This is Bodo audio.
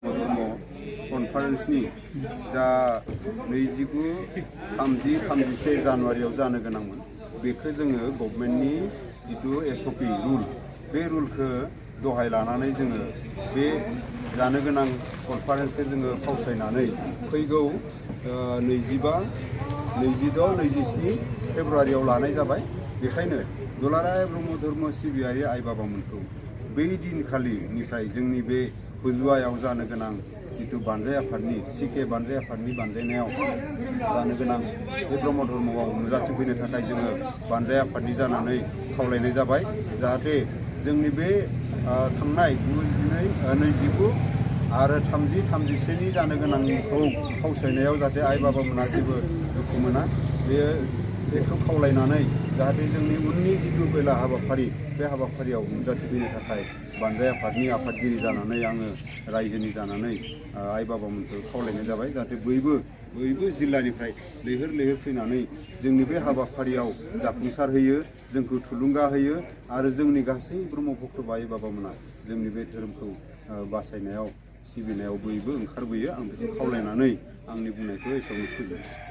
कनफारेन्सनि जा 29-30-31 जानुवारियाव जानो गोनांमोन बेखौ जोङो गभर्नमेन्टनि जितु SOP रुल बे रुलखौ दहाय लानानै जोङो बे जानो गोनां कनफारेन्सखौ जोङो फावसायनानै फैगौ 26-27 फेब्रुवारियाव लानाय जाबाय। बेखायनो दुलाराय ब्रह्म धर्म सिबियारि आइ बाबामोनखौ बै दिनखालिनिफ्राय जोंनि बे हुजुवायाव जानो गोनां जितु बानजाय आफादनि CK बानजाय आफादनि बानजायनायाव जानो गोनां बे ब्रह्म धर्मआव नुजाथिफैनो थाखाय जोङो बानजाय आफादनि जानानै खावलायनाय जाबाय। जाहाथे जोंनि बे थांनाय 29 आरो 30-31 जानो गोनांखौ फावसायनायाव जाहाथे आइ बाबामोना जेबो दुखु मोना बेखौ खावलायनानै जाहाथे जोंनि उननि जितु बेला हाबाफारि बे हाबाफारियाव नुजाथिफैनो थाखाय बानजाय आफादनि आफादगिरि जानानै आङो रायजोनि जानानै आइ बाबामोनखौ खावलायनाय जाबाय। जाहाथे बयबो जिल्लानिफ्राय लैहोर लैहोर फैनानै जोंनि बे हाबाफारियाव जाफुंसार होयो, जोंखौ थुलुंगा होयो आरो जोंनि गासै ब्रह्म भक्त आइ बाबामोना जोंनि बे धोरोमखौ बासायनायाव सिबिनायाव बयबो ओंखारबोयो। आं बेखौ खावलायनानै आंनि बुंनायखौ एसेयावनो फोजोबो।